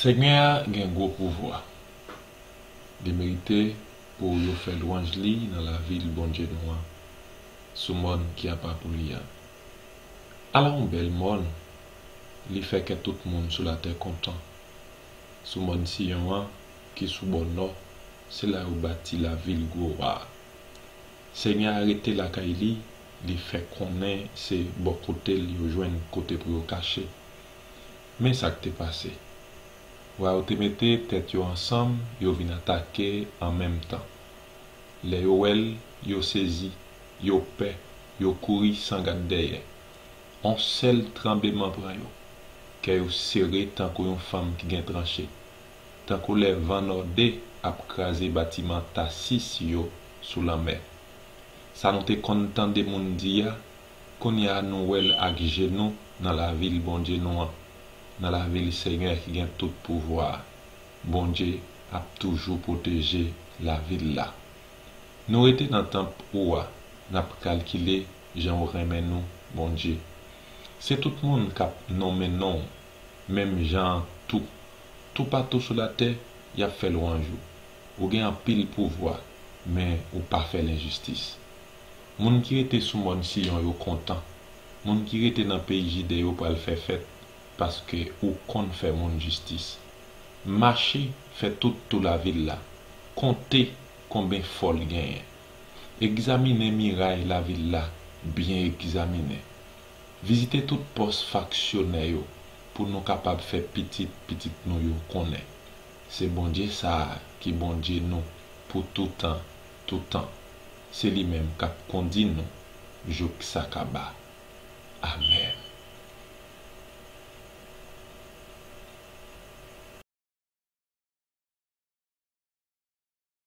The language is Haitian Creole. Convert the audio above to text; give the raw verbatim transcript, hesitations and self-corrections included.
Senyè a gen gwo pouvwa. Li merite pou yo fè lwanj li nan lavil Bondye nou an, sou mòn ki apa pou li a. Ala yon bèl mòn! Li fè kè tout moun sou latè kontan. Sou mòn Siyon an, ki sou bò nò, se la yo bati lavil gwo wa a. Senyè a rete lakay li, li fè konnen se bò kote l yo jwenn kote pou yo kache. Men sa k te pase. Wa yo te mete tèt yo ansanm, yo vin atake an menm tan. Lè yo wè l, yo sezi, yo pè, yo kouri san gad dèyè. On sèl tranbleman pran yo. Kè yo sere tankou yon fanm ki gen tranche, tankou lè van nòde ap kraze batiman Tasis yo sou lanmè. Sa nou te konn tande moun di a, kounye a nou wè l ak je nou nan lavil Bondye nou an, nan lavil Senyè ki gen tout pouvwa a. Bondye ap toujou pwoteje lavil la. Nou rete nan tanp ou a, n ap kalkile jan w renmen nou, Bondye. Se tout moun k ap nonmen non w, menm jan an tou. Toupatou sou latè, y ap fè lwanj ou. Ou gen anpil pouvwa, men ou pa fè lenjistis. Moun ki rete sou mòn Siyon yo kontan. Moun ki rete nan peyi Jide yo pral fè fèt, paske ou konn fè moun jistis. Mache, fè tout tou lavil la. Konte konben fò l genyen. Egzamine miray lavil la, byen egzamine. Vizite tout pòs faksyonè yo, pou nou kapab fè pitit pitit nou yo konnen se Bondye sa a ki Bondye nou pou toutan toutan. Se li menm k ap kondi nou jouk sa kaba.